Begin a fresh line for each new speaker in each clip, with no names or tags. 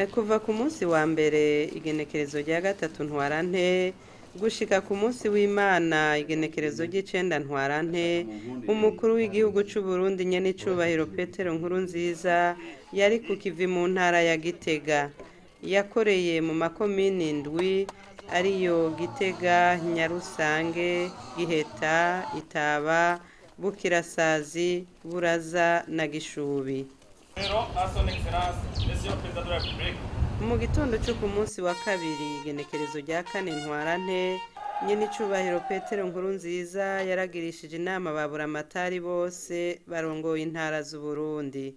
Kuva ku munsi wa mbere igenekerezo rya 3 Ntwarante gushika ku munsi w'Imana igenekerezo ry'icenda Ntwarante, umukuru w'igihugu c'u Burundi nyenicubahiro Petero Nkurunziza yari ku kivi mu ntara ya Gitega. Yakoreye mu makomini 7 ariyo Gitega, Nyarusange, Giheta, Itaba, Bukirasazi, Buraza na Gishubi. Mu gitondo cyo ku munsi wa kabiri igenekerezo rya 4 Ntwarante, nyenicubahiro Petero Nkurunziza yaragirishije inama ba buramatari bose barongoye intara z'u Burundi.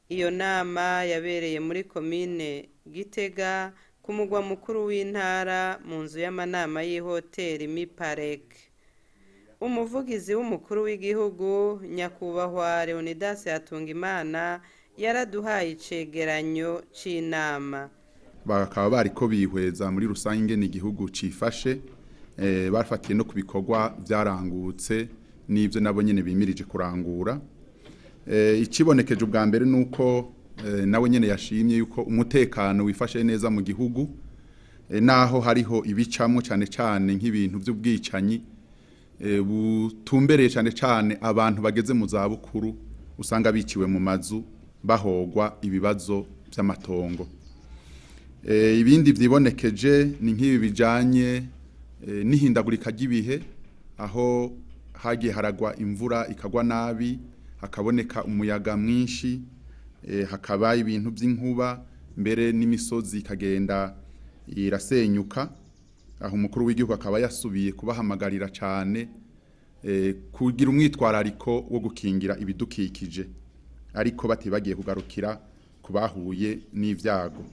Iyo nama yabereye muri komine Gitega ku mugwa mukuru w'intara mu nzu y'amanama y'ihoteli Miparek. Umuvugizi w'umukuru w'igihugu nyakubahwa Leonidas Hatungimana yaraduhaye icegeranyo c'inama.
Bakaba bariko bihweza muri rusange ingene igihugu cifashe, bafatiye no ku bikorwa vyarangutse n'ivyo nabo nyene bimirije kurangura. Ikibonekeje ubwa mbere nuko nawe nyene yashimye yuko umutekano wifashe neza mu gihugu, naho hariho ibicamwo cane cane nk'ibintu vy'ubwicanyi butumbereye cane cane abantu bageze mu zabukuru, usanga biciwe mu mazu bahogwa ibibazo vy'amatongo. Ibindi vyibonekeje ni nk'ibi bijanye n'ihindagurika ry'ibihe, aho hagiye haragwa imvura ikagwa nabi, hakaboneka umuyaga mwinshi, hakaba ibintu by'inkuba, mbere n'imisozi ikagenda irasenyuka. Aho umukuru w'igihugu akaba yasubiye kubahamagarira cane kugira umwitwarariko wo gukingira ibidukikije, ariko batibagiye kugarukira kubahuye n'ivyago.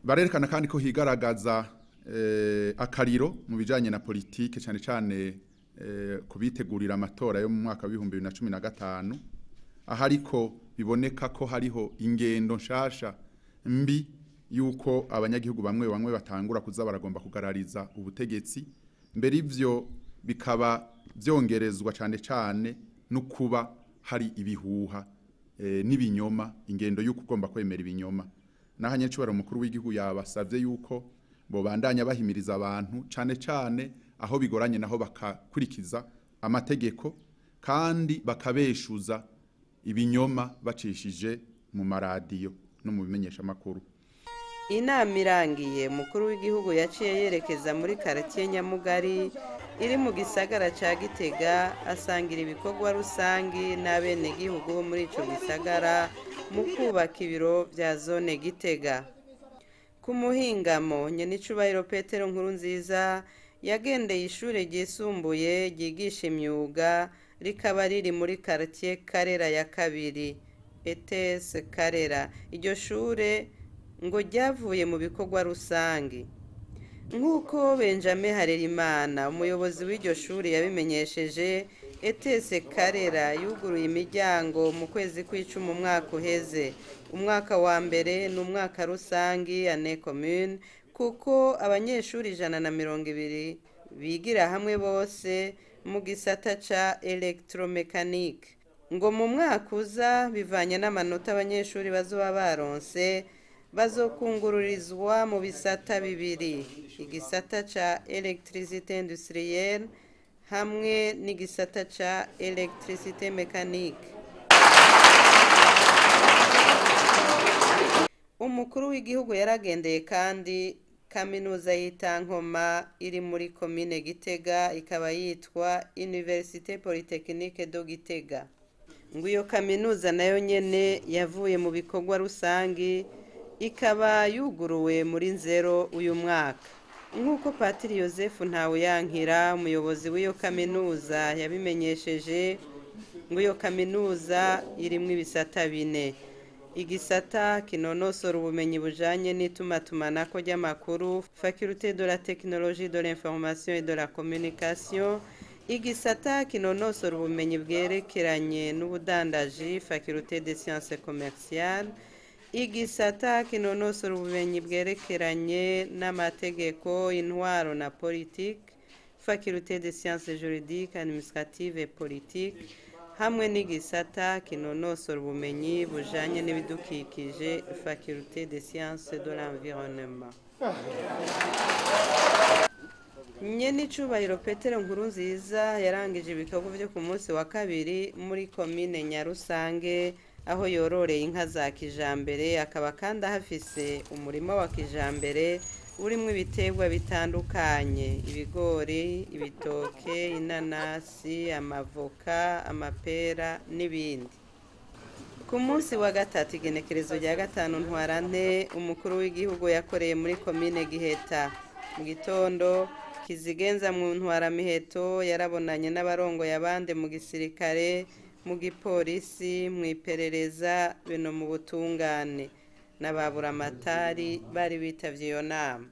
Barerekana kandi ko higaragaza akariro mu bijanye na politike, cane cane kubitegurira amatora yo mu mwaka wa 2015, ahariko biboneka ko hariho ingendo nshasha mbi yuko abanyagihugu bamwe bamwe batangura kuza baragomba kugarariza ubutegetsi. Mbere ivyo bikaba vyongerezwa cane cane no kuba hari ibihuha n'ibinyoma, ingendo yuko ugomba kwemera ibinyoma. Naho nyecubara umukuru w'igihugu yabasavye yuko bobandanya bahimiriza abantu cane cane aho bigoranye, naho bakakurikiza amategeko kandi bakabeshuza ibinyoma bacishije mu maradiyo no mu bimenyesha makuru.
Inama irangiye, umukuru w'igihugu yaciye yerekeza muri quartier Nyamugari iri mu gisagara ca Gitega, asangira ibikorwa rusangi n'abenegihugu bo muri ico gisagara mu kubaka ibiro vya zone Gitega. Ku muhingamo, nyenicubahiro Petero Nkurunziza yagendeye ishure ryisumbuye ryigisha imyuga, rikaba riri muri quartier Karera ya 2, ETS Karera. Iryo shure ngo ryavuye mu bikorwa rusangi. Nk'uko Benjamin Harerimana umuyobozi w'iryo shuri yabimenyesheje, ETS Karera yuguruye imiryango mu kwezi kw'icumi umwaka uheze. Umwaka wa mbere ni umwaka rusangi année commune, kuko abanyeshuri 120 bigira hamwe bose mu gisata ca electromechanique. Ngo mu mwaka uza, bivanye n'amanota abanyeshuri bazoba baronse, bazokungururizwa mu bisata 2, igisata ca electricité industrielle hamwe n'igisata ca electricité mécanique. Umukuru w'igihugu yaragendeye kandi kaminuza y'Itankoma iri muri komine Gitega, ikaba yitwa Université Polytechnique de Gitega. Ngo iyo kaminuza nayo nyene yavuye mu bikorwa rusangi, ikaba yuguruwe muri nzero uyu mwaka. Nk'uko Patiri Joseph Ntawuyankira umuyobozi w'iyo kaminuza yabimenyesheje, ngo iyo kaminuza irimwo ibisata 4: igisata kinonosora ubumenyi bujanye n'itumatumanako ry'amakuru, Faculté de la Technologie de l'Information et de la Communication, igisata kinonosora ubumenyi bwerekeranye n'ubudandaji, Faculté des Sciences Commerciales, igisata kinonosora ubumenyi bwerekeranye n'amategeko, intwaro na politique, Faculté des Sciences Juridiques, Administratives et Politiques, Hamwe n'igisata kinonosora ubumenyi bujanye n'ibidukikije, Faculté des sciences de l'environnement. Nyenicubahiro Petero Nkurunziza yarangije ibikorwa vyo ku munsi wa kabiri muri komine Nyarusange, aho yororeye inka za kijambere, akaba kandi ahafise umurima wa kijambere urimwo ibiterwa bitandukanye: ibigori, ibitoke, inanasi, amavoka, amapera n'ibindi. Ku munsi wa gatatu, igenekerezo rya 5 Ntwarante, umukuru w'igihugu yakoreye muri komine Giheta. Mu gitondo, kizigenza mu ntwaramiheto yarabonanye n'abarongoye abandi mu gisirikare, mu gipolisi, mu iperereza be no mu butungane, n'ababuramatari bari bitavye iyo nama.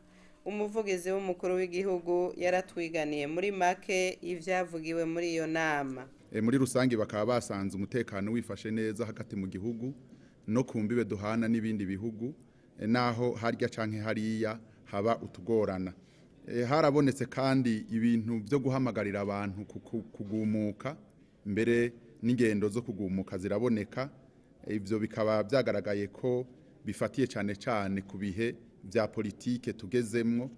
Umuvugizi w'umukuru w'igihugu yaratwiganiye muri make ivyavugiwe muri iyo nama.
Muri rusange bakaba basanze umutekano wifashe neza hagati mu gihugu no ku mbibe duhana n'ibindi bihugu, naho harya canke hariya haba utugorana. Harabonetse kandi ibintu byo guhamagarira abantu kugumuka, mbere n'ingendo zo kugumuka ziraboneka. Ivyo bikaba byagaragaye ko bifatiye cane cane ku bihe vya politike tugezemwo.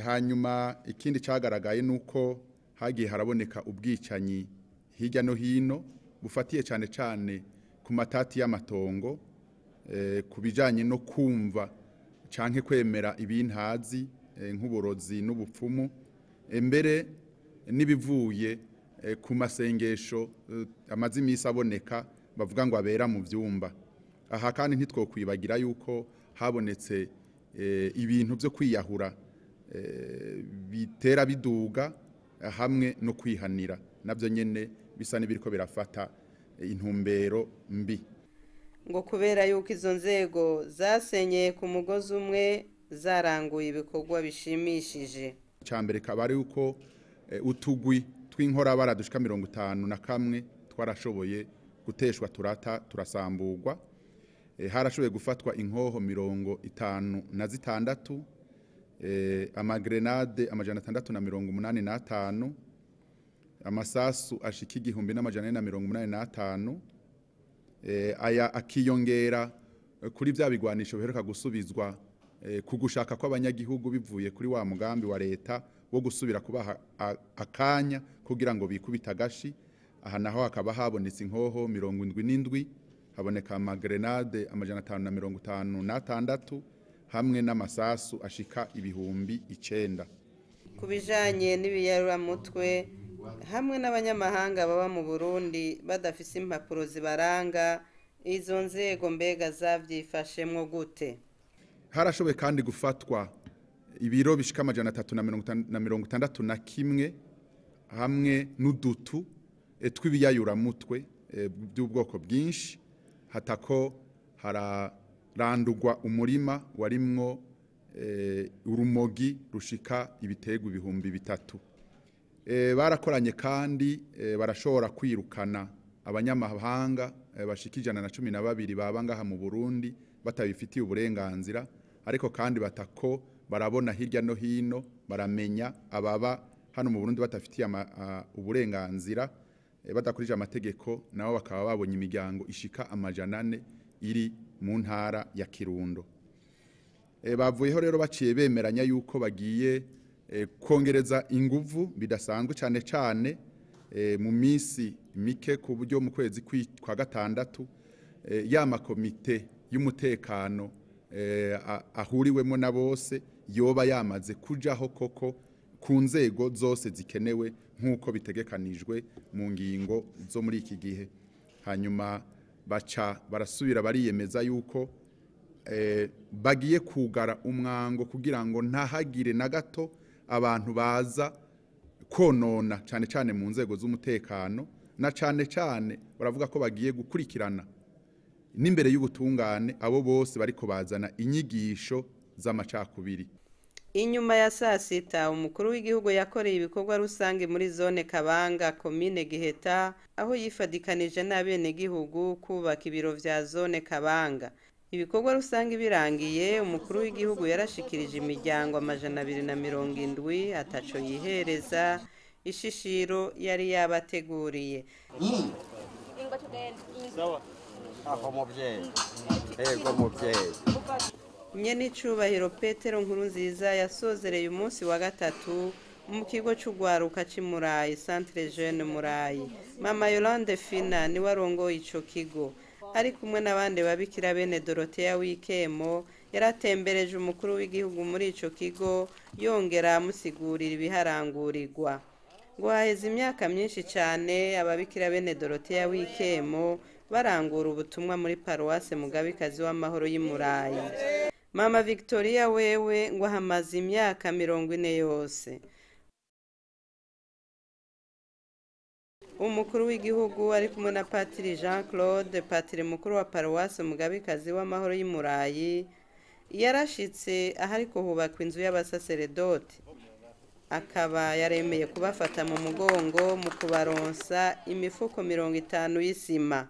Hanyuma ikindi cagaragaye nuko hagiye haraboneka ubwicanyi hirya no hino bufatiye cane cane ku matati y'amatongo, ku bijanye no kumva canke kwemera ibintazi, nk'uburozi n'ubupfumu, mbere n'ibivuye ku masengesho amaze iminsi aboneka bavuga ngo abera mu vyumba. Aha kandi ntitwokwibagira yuko habonetse ibintu vyo kwiyahura bitera biduga, hamwe no kwihanira, navyo nyene bisa n'ibiriko birafata intumbero mbi.
Ngo kubera yuko izo nzego zasenyeye ku mugozi umwe, zaranguye ibikorwa bishimishije.
Icambere kaba ari uko utugwi tw'inkorabara dushika 51 twarashoboye guteshwa, turata, turasamburwa. Harashoboye gufatwa inkoho 56, amagrenade 685, amasasu ashika 1485, aya akiyongera kuri vya bigwanisho biheruka gusubizwa ku gushaka kw'abanyagihugu bivuye kuri wa mugambi wa leta wo gusubira kubaha akanya kugira ngo bikubite agashi. Aha naho hakaba habonetse inkoho 77, haboneka amagrenade 556 hamwe n'amasasu ashika 9000.
Ku bijanye n'ibiyaruramutwe hamwe n'abanyamahanga baba mu Burundi badafise impapuro zibaranga, izo nzego mbega zavyifashemwo gute?
Harashoboye kandi gufatwa ibiro bishika 361 hamwe n'udutu tw'ibiyayuramutwe by'ubwoko bwinshi, hatako hararandurwa umurima warimwo urumogi rushika ibitego 3000. Barakoranye kandi barashobora kwirukana abanyamahanga bashika 112 baba ngaha mu Burundi batabifitiye uburenganzira, ariko kandi batako barabona hirya no hino, baramenya ababa hano mu Burundi batafitiye uburenganzira, badakurije amategeko, nabo bakaba babonye imiryango ishika 400 iri mu ntara ya Kirundo. Bavuyeho rero baciye bemeranya yuko bagiye kongereza inguvu bidasanzwe cane cane mu minsi mike, ku buryo mu kwezi kwa gatandatu ya makomite y'umutekano ahuriwemo na bose yoba yamaze kujaho koko ku nzego zose zikenewe nk'uko bitegekanijwe mu ngingo zo muri iki gihe. Hanyuma baca barasubira bariyemeza yuko bagiye kugara umwango kugira ngo ntahagire na gato abantu baza konona cane cane mu nzego z'umutekano, na cane cane baravuga ko bagiye gukurikirana n'imbere y'ubutungane abo bose bariko bazana inyigisho z'amacakubiri.
Inyuma ya saa sita, umukuru w'igihugu yakoreye ibikorwa rusange muri zone Kabanga, komine Giheta, aho yifadikanije n'abenegihugu kubaka ibiro vya zone Kabanga. Ibikorwa rusange birangiye, umukuru w'igihugu yarashikirije imiryango 270 ataco yihereza Ishishiro yari yabateguriye.
Aho muvyeyi, ego muvyeyi.
Nyenicubahiro Petero Nkurunziza yasozereye umunsi wa gatatu mu kigo c'ugwaruka c'i Murayi, Centre Jeune Murayi. Mama Yolande Fina niwe arongoye ico kigo, ari kumwe n'abandi babikira bene Dorothea Wikemo. Yaratembereje umukuru w'igihugu muri ico kigo, yongera amusigurira ibiharangurirwa. Ngo haheze imyaka myinshi cane ababikira bene Dorothea Wikemo barangura ubutumwa muri paruwase Mugabekazi w'Amahoro y'i Murayi. Mama Victoria wewe ngo ahamaze imyaka 40 yose. Umukuru w'igihugu ari kumwe na Patiri Jean Claude, patiri mukuru wa paruwase Mugabekazi w'Amahoro y'i Murayi, yarashitse ahariko hubakwa inzu y'abasaseredoti, akaba yaremeye kubafata mu mugongo mu kubaronsa imifuko 50 y'isima.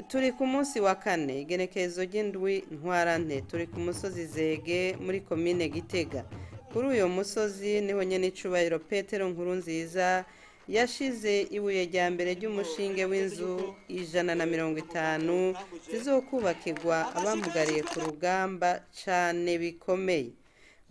Turi ku munsi wa kane, igenekerezo ry'indwi ntwarante, turi ku musozi Zege muri komine Gitega. Kuri uyo musozi niho nyenicubahiro Petero Nkurunziza yashize ibuye rya mbere ry'umushinge w'inzu 150 zizokubakirwa abamugariye ku rugamba cane bikomeye,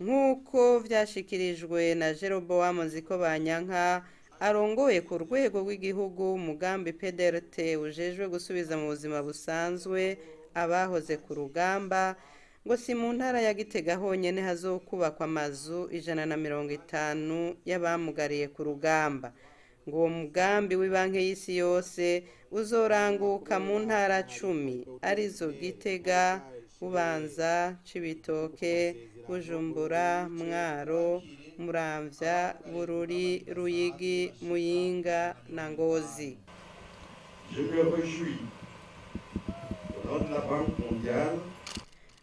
nk'uko vyashikirijwe na Jeroboam Nzikobanyanka arongoye ku rwego rw'igihugu umugambi PDRT ujejwe gusubiza mu buzima busanzwe abahoze ku rugamba. Ngo si mu ntara ya Gitega honyene hazokubakwa amazu 150 y'abamugariye ku rugamba. Ngo uwo mugambi w'ibanki y'isi yose uzoranguka mu ntara 10 arizo Gitega, Bubanza, Cibitoke, Bujumbura, Mwaro, Muramvya, Bururi, Ruyigi, Muyinga na Ngozi.
Je me réjouis au nom de la Banque mondiale.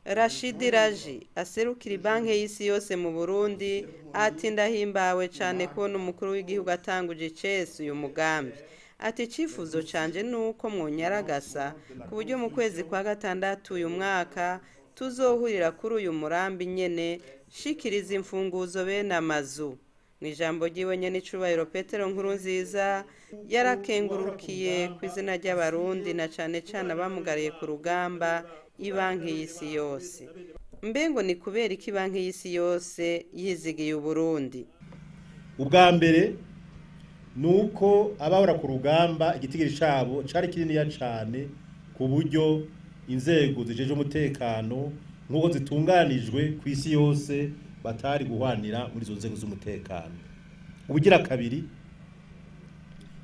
Rashidi Raji aserukira banki y'isi yose mu Burundi ati ndahimbawe cane kubona umukuru w'igihugu atanguje icese uyu mugambi. Ati icifuzo canje nuko mwonyaragasa ku buryo mu kwezi kwa gatandatu uyu mwaka tuzohurira kuri uyu murambi nyene shikiriza imfunguzo bene amazu. Mu ijambo ryiwe nyenicubahiro Petero Nkurunziza yarakengurukiye ku izina ry'Abarundi na cane cane abamugariye ku rugamba ibanki y'isi yose. Mbe ngo ni kubera iki banki y'isi yose yizigiye Uburundi?
Ubwa mbere nuko abahora ku rugamba igitigiri cabo cari kininiya cane, ku buryo inzego zijeje umutekano nk'uko zitunganijwe ku isi yose batari guhwanira muri izo nzego z'umutekano. Ubugira kabiri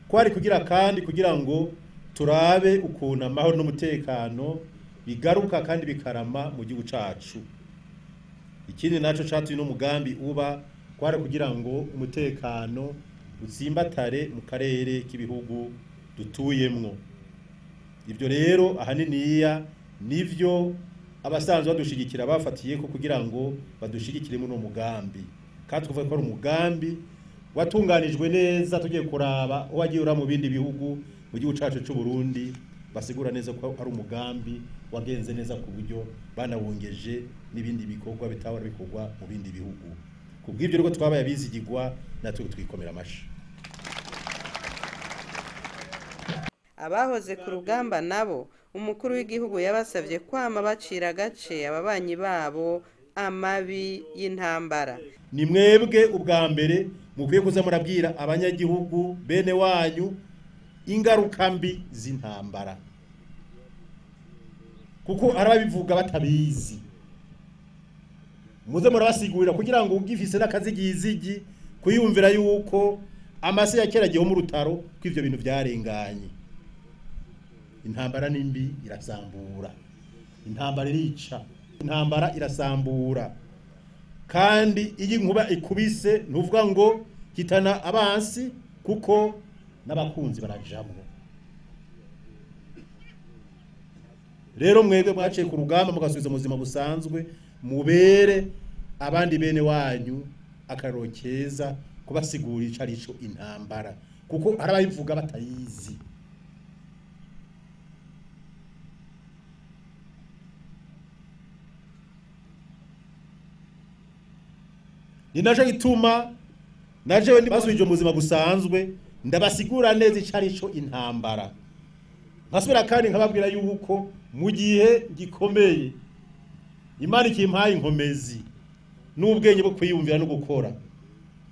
kwari kugira kandi kugira ngo turabe ukuntu amahoro n'umutekano bigaruka kandi bikarama mu gihugu cacu. Ikindi naco catuye n'umugambi uba kwari kugira ngo umutekano utsimbatare mu karere k'ibihugu dutuyemwo. Ivyo rero ahaniniya nivyo abasanzwe badushigikira bafatiye ko kugira ngo badushigikire muri uno mugambi. Kandi tuvuga ko ari umugambi watunganijwe neza, tugiye kuraba wagiye ura mu bindi bihugu, mu gihugu cacu c'u Burundi basigura neza ko ari umugambi wagenze neza ku buryo banawongeje n'ibindi bikorwa bitahora bikorwa mu bindi bihugu. Kubw'ibyo rero twabaye abizigirwa natwe twikomera amashi.
Abahoze ku rugamba nabo umukuru w'igihugu yabasavye kwama bacira agace ababanyi babo amabi y'intambara.
Ni mwebwe ubwa mbere mukwiye kuza murabwira abanyagihugu bene wanyu ingaruka mbi z'intambara, kuko arababivuga batabizi. Muze murabasigurira kugira ngo ugifise n'akazigizigi kuyumvira yuko amase ya kera giho mu rutaro ko ivyo bintu vyarenganye. Intambara nimbi irasambura, intambara irica, intambara irasambura. Kandi iyi nkuba ikubise ntuvuga ngo kitana abansi, kuko n'abakunzi barajamwo. Rero mwebwe mwaciye ku rugamba mugasubiza mu buzima busanzwe, mubere abandi bene wanyu akaroro keza kubasigurira ico arico intambara, kuko arabayivuga batayizi. Ni naco gituma najewe basubije mu buzima busanzwe, ndabasigura neza icari co intambara, nkasubira kandi nkababwira yuko mu gihe gikomeye Imana ikimpaye inkomezi n'ubwenge bwo kwiyumvira no gukora,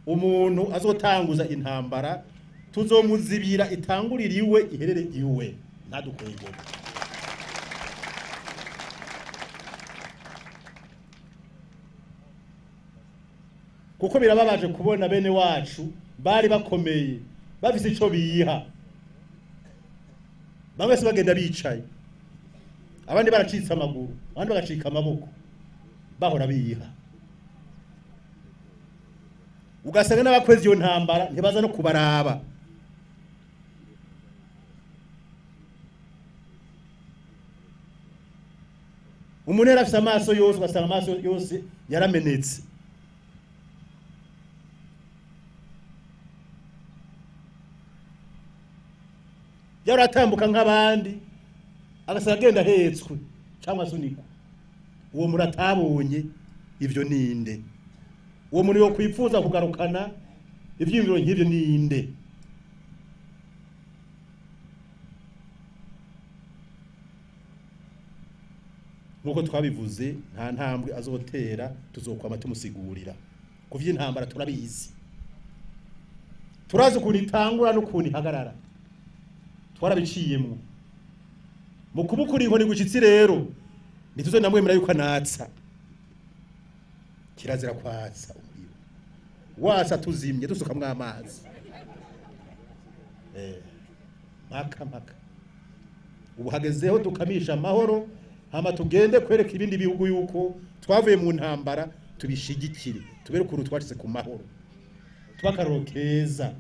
umuntu azotanguza intambara tuzomuzibira itangurira iwe iherere iwe, ntadukwegere. Kuko birababaje kubona bene wacu bari bakomeye bafise ico biha, bamwe se bagenda bicaye, abandi baracitse amaguru, abandi bagacika amaboko, bahora biha. Ugasanga n'abakwezi iyo ntambara ntibaza no kubaraba. Umuntu yarafise amaso yose, ugasanga amaso yose yaramenetse. Yaratambuka nk'abandi, agasanga agenda ahetswe cyangwa asunikwa. Uwo muntu atabonye ivyo ninde? Uwo muntu yokwipfuza kugarukana ivyiyumviro nk'ivyo ninde? Nkuko twabivuze, nta ntambwe azotera, tuzokwama tumusigurira. Kuvya intambara turabizi, turazi ukuntu itangura n'ukuntu ihagarara, twarabiciyemwo. Mu kubukura inkoni gushitsi rero ntituze namwemera yuko anatsa. Kirazira kwatsa umuriro, watsa tuzimye dusukamwo amazi. Mpaka mpaka ubu hagezeho dukamisha amahoro, hama tugende kwereka ibindi bihugu yuko twavuye mu ntambara, tubishigikire, tubere ukuntu twashitse ku mahoro, tubakaroro keza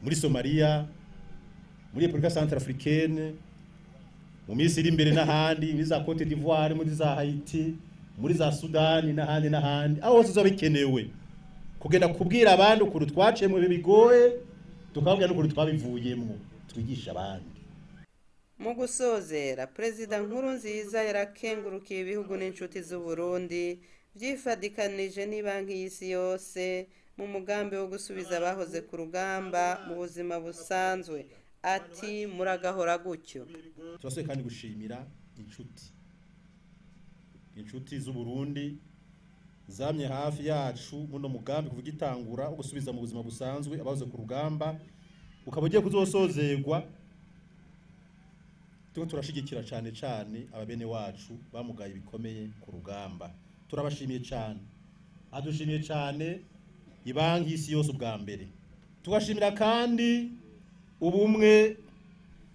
muri Somalia, muri Republika Centrafricaine, mu minsi iri imbere n'ahandi, muri za Cote d'Ivoire, muri za Haiti, muri za Sudani n'ahandi n'ahandi, aho hose bizoba bikenewe kugenda kubwira abandi ukuntu twaciye mu bihe bigoye, tukababwira n'ukuntu twabivuyemwo, twigisha abandi.
Mu gusozera, Perezida Nkurunziza yarakengurukiye ibihugu n'inshuti z'u Burundi vyifadikanije n'ibanki y'isi yose mu mugambi wo gusubiza abahoze ku rugamba mu buzima busanzwe. Ati muragahora gutyo.
Turasubiye kandi gushimira inshuti z'u Burundi zamye hafi yacu muno mugambi kuva igitangura wo gusubiza mu buzima busanzwe abahoze ku rugamba, ukaba ugiye kuzosozerwa. Turiko turashigikira cane cane ababene wacu bamugaye bikomeye ku rugamba. Turabashimiye cane, adushimiye cane ibanki y'isi yose ubwa mbere. Tugashimira kandi ubumwe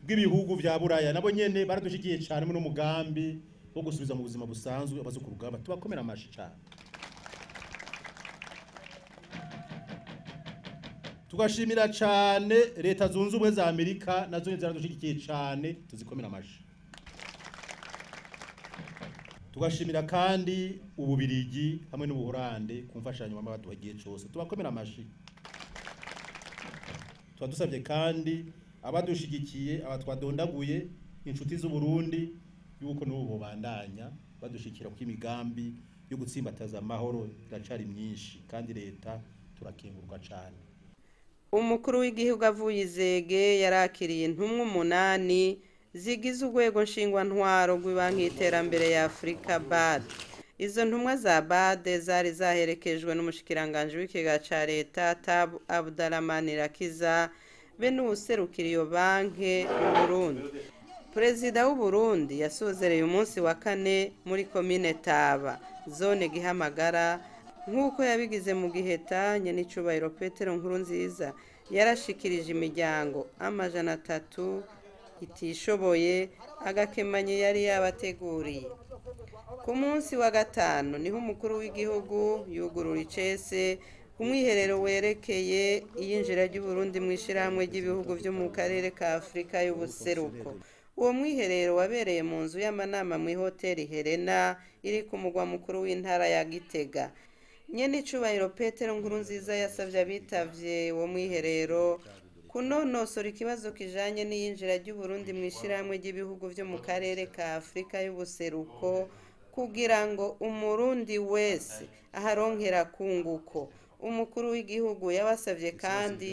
bw'ibihugu vya Buraya, nabo nyene baradushigiye cane muno mugambi wo gusubiza mu buzima busanzwe abazo ku rugamba. Tubakomera amashi cane. Tugashimira cane Leta Zunze Ubumwe za Amerika, nazo nyene zaradushigikiye cane, tuzikomera amashi. Tugashimira kandi Ububirigi hamwe n'Ubuholande ku mfashanyo bama baduha igihe cose, tubakomera amashi. Tuba dusabye kandi abadushigikiye, abatwadondaguye, inshuti z'u Burundi, yuko n'ubu bobandanya badushikira ku imigambi yo gutsimbataza amahoro iracari myinshi, kandi leta turakenguruka cane.
Umukuru w'igihugu avuye izege yarakiriye intumwa 8 zigize urwego nshingwantwaro rw'ibanki y'iterambere ya Afurika BAD. Izo ntumwa za BAD zari zaherekejwe n'umushikiranganji w'ikigega ca leta Tab Abdallah Irakiza be n'uwuserukira iyo banke mu Burundi. Perezida w'u Burundi yasozereye umunsi wa kane muri komine Taba, zone Gihamagara, nk'uko yabigize mu Giheta. Nyenicubahiro Petero Nkurunziza yarashikirije imiryango 300 itishoboye agakemanyi yari yabateguriye. Ku munsi wa gatanu niho umukuru w'igihugu yugurura icese umwiherero werekeye iyinjira ry'u Burundi mu ishirahamwe ry'ibihugu vyo mu karere ka Afurika y'ubuseruko. Uwo mwiherero wabereye mu nzu y'amanama mu ihoteli Helena iri ku mugwa mukuru w'intara ya Gitega. Nyenicubahiro Petero Nkurunziza yasavye abitavye uwo mwiherero kunonosora ikibazo kijanye n'iyinjira ry'u Burundi mu ishirahamwe ry'ibihugu vyo mu karere ka Afurika y'ubuseruko, kugira ngo umurundi wese aharonkera kunguko. Umukuru w'igihugu yabasavye kandi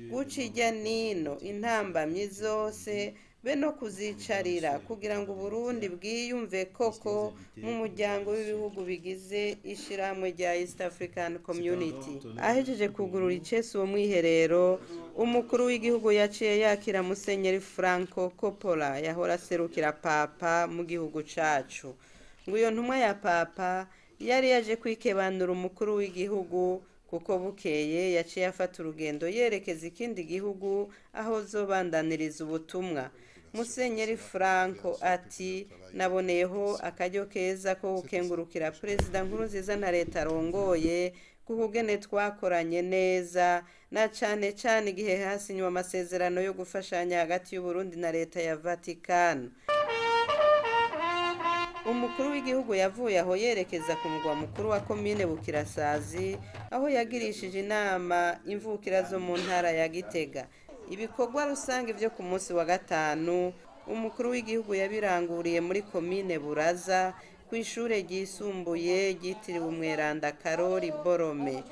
guca irya nino intambamyi zose be no kuzicarira kugira ngo Uburundi bwiyumve koko mu muryango w'ibihugu bigize ishirahamwe rya East African Community. Ahejeje kugurura icese uwo mwiherero, umukuru w'igihugu yaciye yakira Musenyeri Franco Coppola yahora aserukira Papa mu gihugu cacu. Ngo iyo ntumwa ya Papa yari yaje kwikebanura umukuru w'igihugu kuko bukeye yaciye afata urugendo yerekeza ikindi gihugu aho zobandaniriza ubutumwa. Musenyeri Franco ati naboneyeho akaryo keza ko gukengurukira Perezida Nkurunziza na leta arongoye kukugene twakoranye neza na cane cane igihe hasinywe amasezerano yo gufashanya hagati y'Uburundi na leta ya Vatican. Umukuru w'igihugu yavuye aho yerekeza ku mugwa mukuru wa komine Bukirasazi aho yagirishije inama imvukira zo mu ntara ya Gitega. Ibikorwa rusange vyo ku munsi wa gatanu umukuru w'igihugu yabiranguriye muri komine Buraza ku ishure ryisumbuye ryitiriwe Umweranda Karori Borome.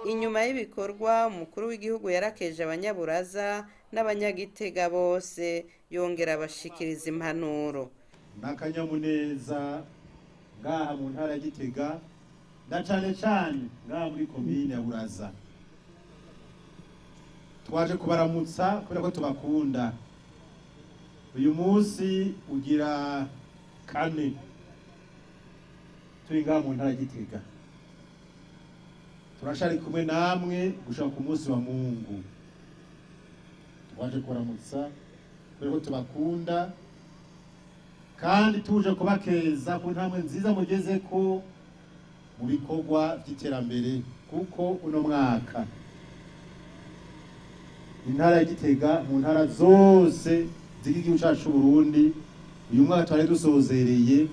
Inyuma y'ibikorwa umukuru w'igihugu yarakeje abanyaburaza n'abanyagitega bose yongera abashikiriza impanuro.
N'akanyamuneza ngaha mu ntara ya Gitega na cane cane ngaha muri komine ya Buraza, twaje kubaramutsa kubera ko tubakunda. Uyu munsi ugira kane turi ngaha mu ntara ya Gitega, turashari kumwe namwe gushika ku munsi wa Mungu. Twaje kubaramutsa kubera ko tubakunda kandi tuje kubakeza ku ntambwe nziza mugeze ko mu bikorwa by'iterambere, kuko uno mwaka intara ya Gitega mu ntara zose z'igihugu cyacu Burundi, uyu mwaka twari dusozereye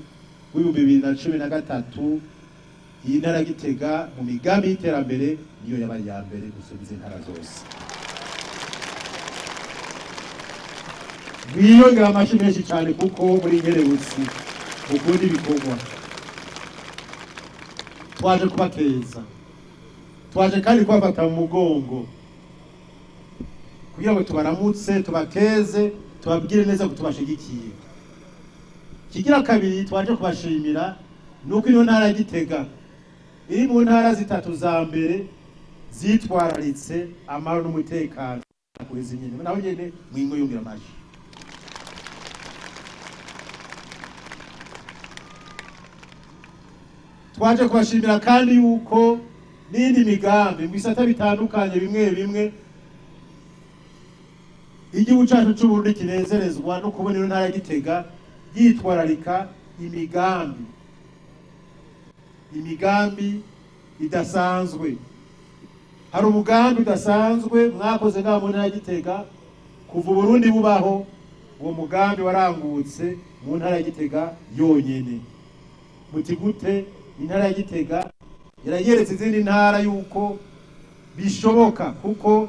w'2013, iyi ntara ya Gitega mu migambi y'iterambere niyo yabaye iya mbere gusumba izindi ntara zose. Mwiyongera amashi menshi cyane kuko muri nkerebutsi mukunda ibikorwa. Twaje kubakeza, twaje kandi kubafata mu mugongo kugira ngo tubaramutse, tubakeze, tubabwire neza ko tubashigikiye. Kigira kabiri twaje kubashimira nuko ino ntara ya Gitega iri mu ntara zitatu za mbere zitwararitse amahoro n'umutekano kuri nyine, naho nyene mwingo yongera amashi. Twaje kubashimira kandi yuko n'indi migambi mu bisata bitandukanye bimwe bimwe igihugu cyacu c'Uburundi kinezerezwa no kubona ino ntara ya Gitega yitwararika imigambi idasanzwe. Hari umugambi udasanzwe mwakoze ngaha mu ntara ya Gitega kuva Uburundi bubaho, uwo mugambi warangutse mu ntara ya Gitega yonyene. Muti gute? Intara ya Gitega yarayeretse izindi ntara yuko bishoboka, kuko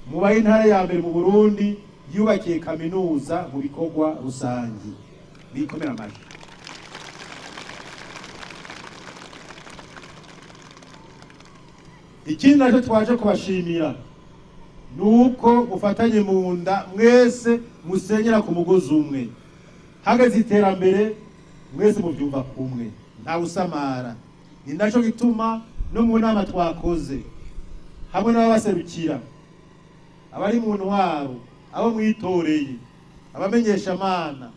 mubaye intara ya mbere mu Burundi yubakiye kaminuza mu bikorwa rusangi. Bikomera amashi. Ikindi nacyo twaje kubashimira nuko mufatanye mu nda mwese musenyera ku mugozi umwe, hageze iterambere mwese muvyumva kumwe, nta usamara. Ni naco gituma no mu nama twakoze hamwe n'ababaserukira, abari mu ntwaro, abo mwitoreye, abamenyesha amana,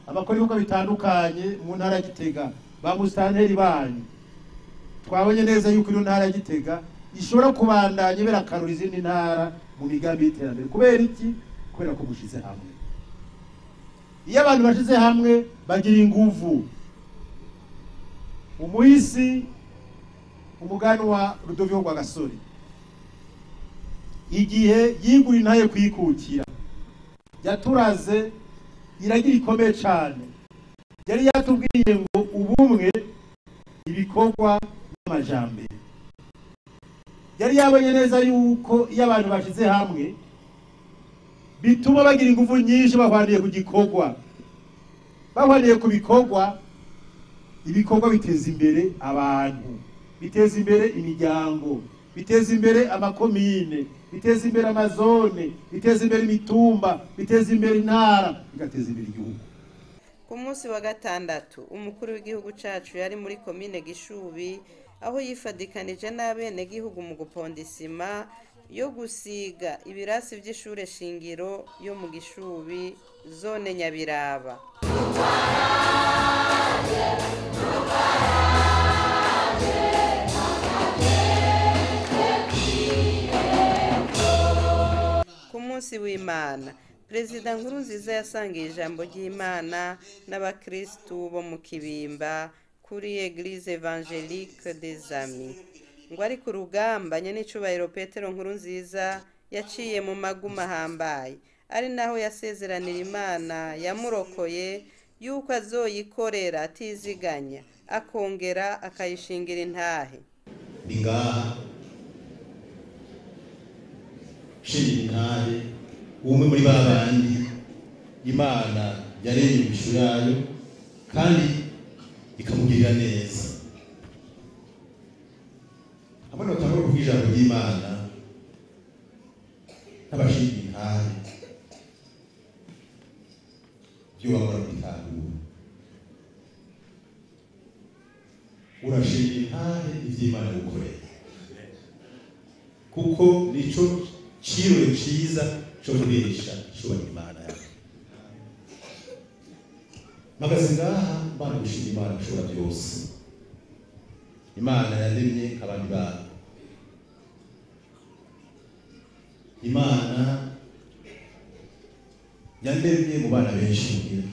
abakora ibikorwa bitandukanye mu ntara ya Gitega, ba musitanteri banyu, twabonye neza yuko ino ntara ya Gitega ishobora kubandanya ibera akarura izindi ntara mu migambi y'iterambere. Kubera iki? Kubera ko mushize hamwe. Iyo abantu bashize hamwe bagira inguvu. Umuhisi umuganwa Rudoviko Rwagasore igihe yigura intaye kwikukira yaturaze iragira ikomeye cane. Yari yatubwiye ngo ubumwe, ibikorwa n'amajambere. Yari yabonye neza yuko iyo abantu bashize hamwe bituma bagira ingufu nyinshi bahwaniye ku gikorwa, bahwaniye ku bikorwa. Ibikorwa biteza imbere abantu, biteza imbere imiryango, biteza imbere amakomine, biteza imbere amazone, biteza imbere imitumba, biteza imbere intara, bigateza imbere igihugu.
Ku munsi wa gatandatu umukuru w'igihugu cacu yari muri komine Gishubi, aho yifadikanije n'abenegihugu mu guponda isima yo gusiga ibirasi vy'ishure shingiro yo mu Gishubi, zone Nyabiraba. Ku munsi w'Imana, Perezida Nkurunziza yasangiye ijambo ry'Imana n'abakristu bo mu Kibimba kuri Eglise Evangelique des Amis. Ngo ari ku rugamba, nyenicubahiro Petero Nkurunziza yaciye mu maguma ahambaye, ari naho yasezeranira Imana yamurokoye yuko azoyikorera atiziganya, akongera akayishingira intahe.
Ni ngaha shingira intahe umwe muri ba bandi Imana yaremye imishu yayo kandi ikamugirira neza. Hamwe no kuvuga ijambo ry'Imana n'abashingira intahe byo bakora bitahura. Urashingira intahe ivy'Imana gukorera, kuko nico kirore ciza cyo kunesha cyubahira Imana yawe. Mpagaze ngaha Imana gushima Imana ishobora byose. Imana yaremye abandi bantu, Imana yandemye mu bana benshi muhira,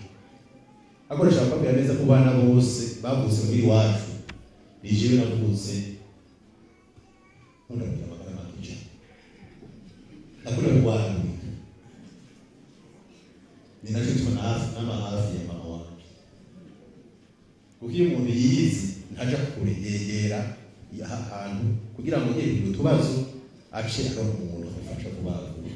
akoresha abapapira neza ku bana bose bavutse muri iwacu. Ni jewe navutse nkunda kugira amagara mabi cane, nakunda kurwaragurika, ni naco gituma nama hafi ya mama wanje, kuko iyo umuntu yize ntaja kure, yegera ahantu kugira ngo yegere utubazo ace aronka umuntu amufasha vuba vuba.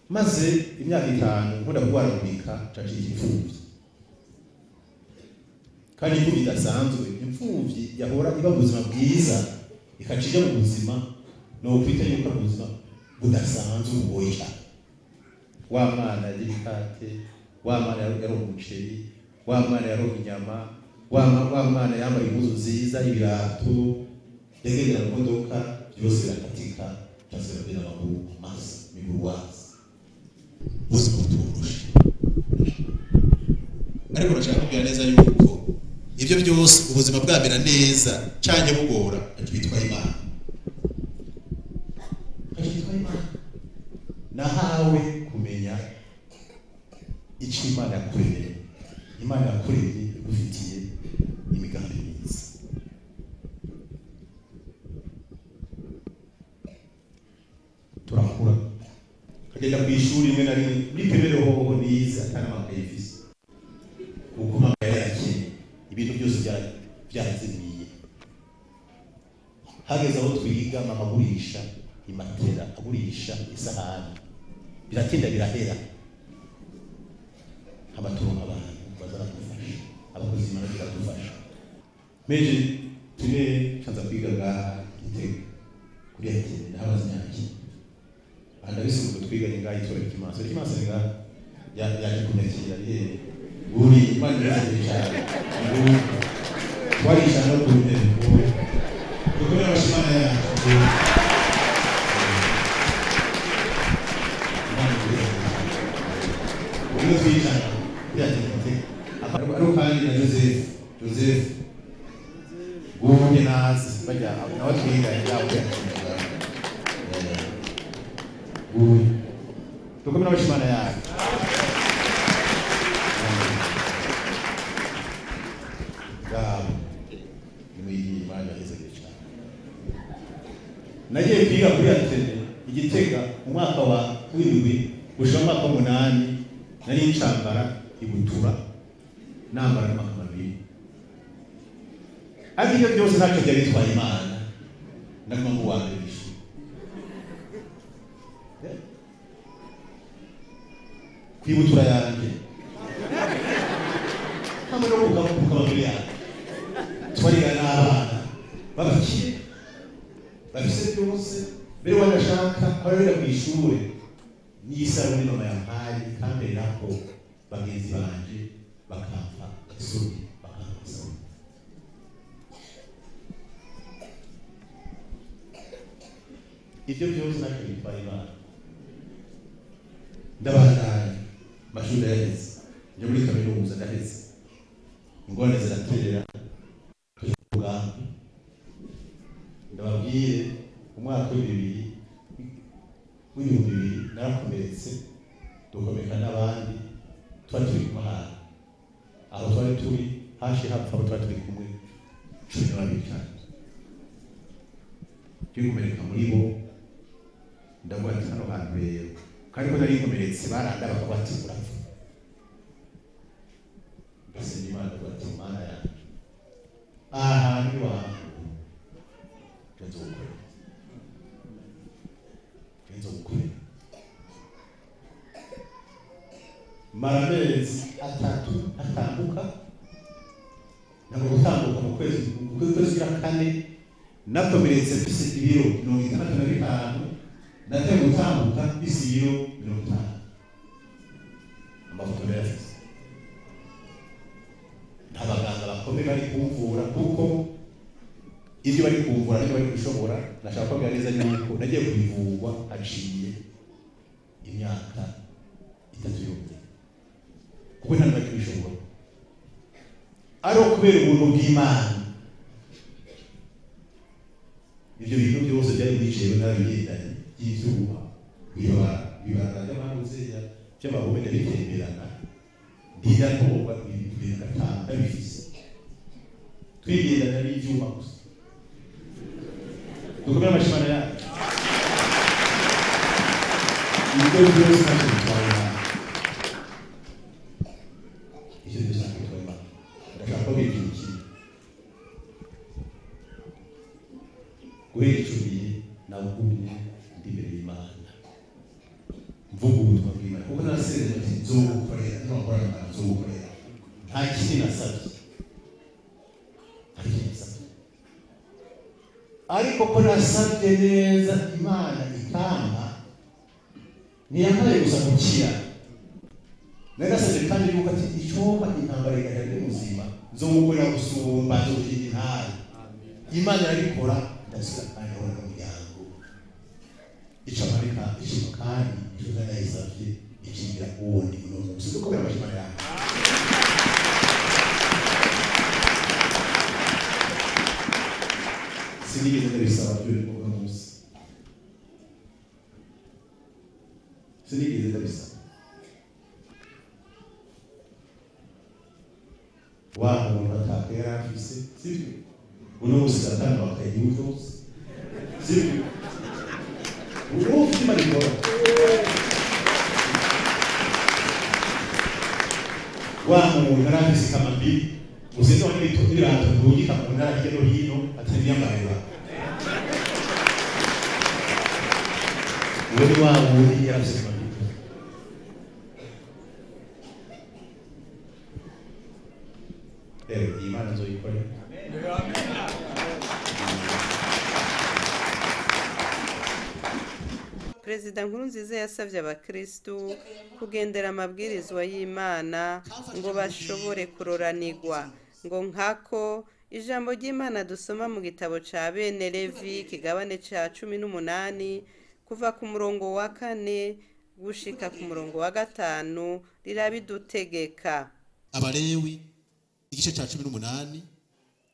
Maze imyaka 5 nkunda kurwaragurika, nca imfuvyi, kandi imfuvyi idasanzwe, imfuvyi yahora iba mu buzima bwiza ikaca ija mu buzima nokwita yuko ari ubuzima budasanzwe bugoye cane. Wa mwana yarya imikate, wa mwana yaronka umuceri, wa mwana yaronka inyama, wa mwana yambaye impuzu nziza, ibirato, yagendera mu modoka, byose birakatika, casubira kugenda amaguru masa, miguru wazi.
Ubuzima butoroshe, ariko ndashaka kubwira neza yuko ibyo byose ubuzima bwamera neza canke bugora twitwa Imana. Twitwa Imana. Nahawe kumenya icyo Imana yakuremeye. Imana yakuremye igufitiye imigambi myiza. Turakura kagenda ku ishuri rimwe na rimwe muri pemere hoho nize atari amakaye mfise, kuko mama yari yakennye, ibintu byose byarazimiye. Hageze aho twiga, mama agurisha imatera, agurisha isahani, biratinda birahera. Hama turonka abantu bazaradufasha, abakozi b'Imana baradufasha. Meje tune canza kwiga ngaha Gitega kuri Atene, nahabaze imyaka andabisubiza twiganye ngaha itora Kimanso. Kimanso ni ngaha yaje kunyakira ari buri Imana iraje cyane. Twarisha no ku ntebe dukomere amashimana yacu. Imana iraje ubwo twicana kuri Atene Gitega. Ariko kandi na Joseph guhunge nazi bajya nawe twiganye ngaha kuri Atene ngaha. Dukomere amashimana yacu. Ngabo nimwigiye Imana yahezagire cyane. Nagiye kwiga kuri Atene Igitega mu mwaka wa 7 gushika mu mwaka wa 8, nari ncambara ibutura nambara n'amakamaro. Ariko ibyo byose ntacyo byari bitwaye Imana, ndaguma mu wa mbere mw'ishuri. Ku
Kwibutura yanje hamwe no kukamabiri yanjye twarigana n'abana babakire bafise byose mbere wanashaka abarera ku ishure n'isabune mama yampaye ikambererako bagenzi banje bakampa isuri bakampa isabune. Ibyo byose ntacyo bitwaye Imana. Ndabandanya amashuri ndayaheze, njya muri kaminuza ndaheze, ingorane ziratera tuje ku rugamba. Ndababwiye umwaka w'2000 narakomeretse, dukomeka n'abandi twari turi kumwe ahantu aho twari turi hashi hapfa abo twari turi kumwe 12 cyane. Nkomereka muri bo ndavuga ati hano hantu rero kandi ko nari nkomeretse baranda bakavuga ati urapfa. Ndasenga Imana ndavuga ati Mana yanjye aha hantu iwawe nzogukorera, nzogukorera. Mara amezi 3 atambuka, ntabwo gutambuka mu kwezi kwa kane nakomeretse mfise ibiro 65, nateye gutambuka mfise ibiro 50. Amafoto ndayafise. Nta baganga bakomeye bari kumvura kuko ibyo bari kumvura n'ibyo bari gushobora. Nashaka kubabwira neza yuko nagiye kubivurwa haciye imyaka 3 yonyine kuko nta bari kubishobora, ari ukubera ubuntu bw'Imana. Ibyo bintu byose byari bicaye n'abigendanye by'izuba bibara by'amazi by'amabuye ndabitemberana ndiratorwa ibintu 5 ndabifise, twigendana n'ibyuma gusa. Dukomere amashimana yacu. Ibyo byose ntacyo bitwaye Imana, ibyo byose ntacyo bitwaye Imana. Ndashaka kubabwira ikintu kimwe. Guhera ico gihe nagumye ndi imbere y'Imana mvuga ubutumwa bw'Imana kuko narasezeranye ati nzogukorera, nzokora Imana nzogukorera. Nta kindi nasabye, nta kindi nasabye, ariko ko nasabye neza Imana ikampa. Ntiyampaye gusa gukira, nari nasabye kandi yuko ati icomba intambara igahera ndi muzima nzogukorera gusumba, nzoshinga intare. Imana irabikora, ndasubira kandi ndahura n'umuryango icamarika ishima kandi ico narayisavye ikingira uwundi uno munsi. Dukomere amashimana yanjye. Sinigeze ndabisaba byo uno munsi, sinigeze ndabisaba. Wa muntu ataka yari afise, sivyo? Uno munsi satani wakaye igihugu cyose, sivyo? Uno munsi Imana ikora. Wa muntu yari afise ikamambiri usize aho n'ibirato ndungika mu ntara hirya no hino atari imyambariro. Uwo ni wa wundi yari afise ikamambiri. Rero iyi Mana nzoyikorera.
Perezida Nkurunziza yasabye abakristu kugendera amabwirizwa y'Imana ngo bashobore kuroranirwa, ngo nkako ijambo ry'Imana dusoma mu gitabo ca bene Levi kigabane ca 18 kuva ku murongo wa 4 gushika ku murongo wa 5 rirabidutegeka.
Abalewi igice ca 18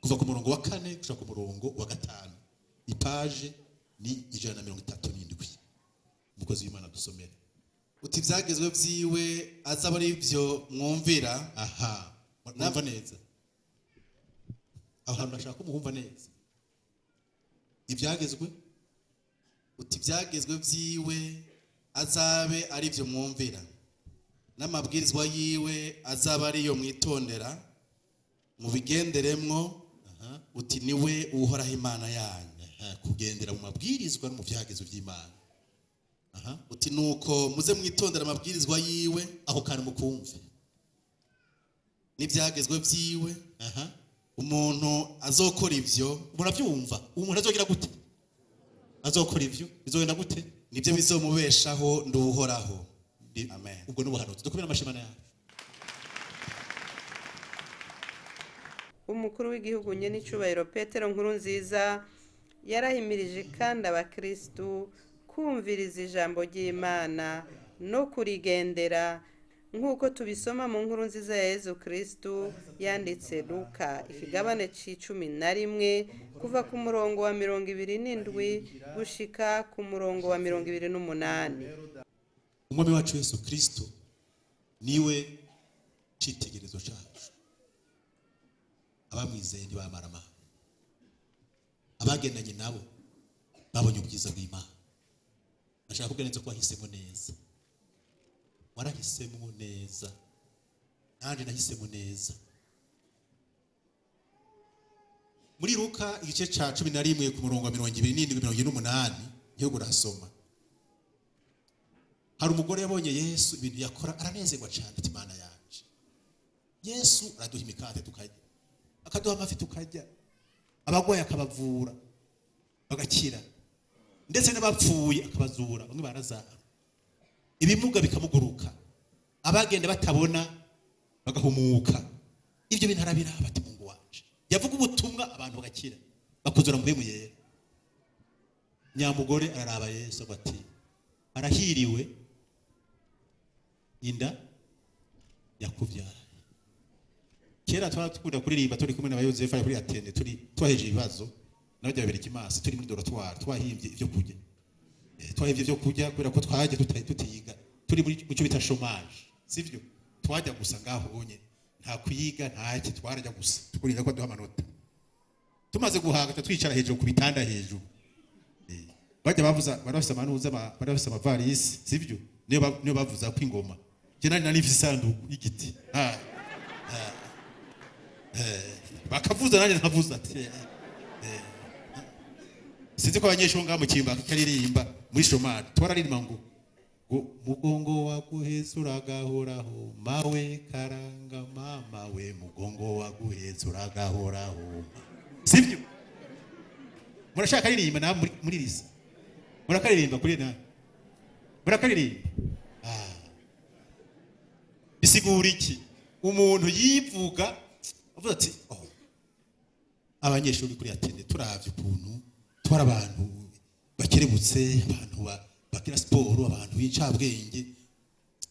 kuva ku murongo wa 4 gushika ku murongo wa 5, ipaje ni 137. Umukozi w'Imana dusomera.
Uti ivyagezwe vyiwe azaba ari ivyo mwumvira.
Aha, mwumva neza aho hantu ndashaka ko muhumva neza. Ivyagezwe,
uti ivyagezwe vyiwe azabe ari ivyo mwumvira, n'amabwirizwa yiwe azaba ariyo mwitondera mubigenderemwo. Uti niwe Uhoraho Imana yanyu.
Kugendera mu mabwirizwa no mu vyagezwe vy'Imana.
Uti nuko muze mwitondera amabwirizwa yiwe.
Aho kantu mukumve.
N'ibyagezwe byiwe. Umuntu azokora ivyo.
Murabyumva? Umuntu azogira gute? Azokora ivyo, bizogenda gute?
Nibyo bizomubeshaho, nduhoraho. Amen.
Ubwo n'ubuhanuzi. Dukomere amashimana yacu.
Umukuru w'igihugu nyenicubahiro Petero Nkurunziza yarahimirije kandi abakristu kumviriza ijambo ry'Imana no kurigendera, nk'uko tubisoma mu nkuru nziza ya Yezu Kristu yanditse Luka, ikigabane c'11, kuva ku murongo wa 27 gushika ku murongo wa 28.
Umwami wacu Yesu Kristo niwe citegerezo cacu. Abamwizeye ntibamarama, abagendanye nabo babonye ubwiza bw'Imana. Ashaka kubwira neza ko wahisemo neza, warahisemo neza, nanjye nahisemo neza. Muri Luka igice ca 11 ku murongo wa 27 28 niho urasoma. Hari umugore yabonye Yesu ibintu yakora aranezerwa cyane, ati Imana yanje, Yesu araduha imikate tukarya, akaduha amafi tukarya, abagwayi akabavura bagakira, ndetse n'abapfuye akabazura, bamwe barazara, ibimuga bikamuguruka, abagenda batabona bagahumuka. Ibyo bintu arabiraba, ati Mungu wanje. Yavuga ubutumwa abantu bagakira, bakuzura mu yera. Nyamugore araraba Yesu ati arahiriwe inda yakubyaye. Kera twara tukunda kuririmba turi kumwe na Yozefu ari kuri Atene, turi twaheje ibibazo nabajya babiri kimasi, turi muri dortoir twahimbye ibyo kurya. Twahimbye ibyo kurya kubera ko twajya tutiga, turi muri cyo bita chômage, sivyo? Twajya gusa ngaho onye, nta kwiga nta iki, twarajya gusa tukurinda ko duha amanota. Tumaze guhaga twicara hejuru ku bitanda hejuru. Bajya bavuza, barafise amanuza, barafise amavarisi, sivyo? Niyo bavuza ko ingoma. Je nari nari isanduku y'igiti. Bakavuza nanjye nkavuza ati sinzi ko abanyeshuri ngaho mu kimba karirimba muri chômage twararirimba ngo mugongo waguheza uragahoraho mawe karanga mama we, mugongo waguheza uragahoraho, sivyo? Murashaka aririmba na muri risa, murakaririmba kuri na murakaririmba. Bisigura iki? Umuntu yivuga avuga ati oh, abanyeshuri kuri Atene turavye ukuntu twara abantu bakerebutse, abantu bakira siporo, abantu b'incabwenge,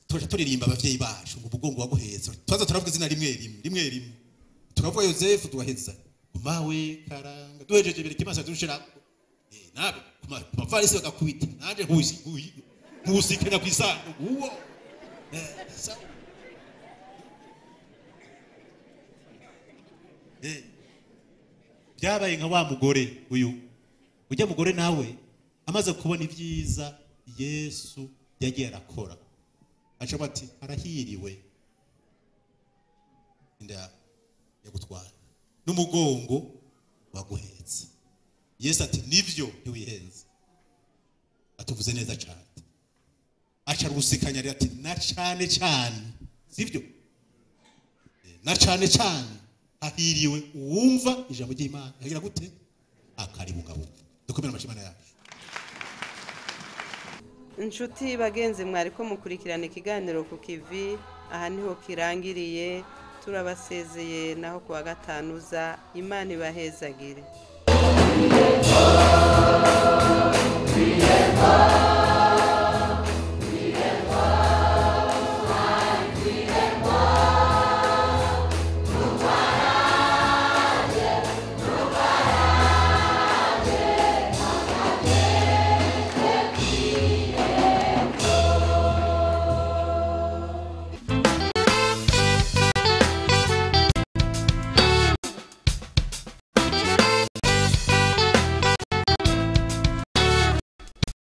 turaje turirimba abavyeyi bacu ngo umugongo waguheza. Twaza turavuga izina rimwe rimwe rimwe rimwe, turavuga Yozefu tugaheza mawe karanga, duhejeje biri kimasa dushira nabe ku mavarisi bagakubita, nanje nkusikena kwisanduku uwo. Byabaye nka wa mugore uyu ujya mugore nawe amaze kubona ibyiza Yesu yagiye arakora, aca ati arahiriwe inda yagutwara n'umugongo waguhetse. Yesu ati nivyo ntiwihenze, atuvuze neza cyane. Aca rusikanya ati na cyane cyane, sivyo? Na cyane cyane ahiriwe uwumva ijambo ry'Imana agira gute? Akaribungabunga. Dukomere amashimana yacu.
Inshuti bagenzi mwariko mukurikirana ikiganiro ku Kivi, aha niho kirangiriye. Turabasezeye naho kuwa gatanu za Imana ibahezagire.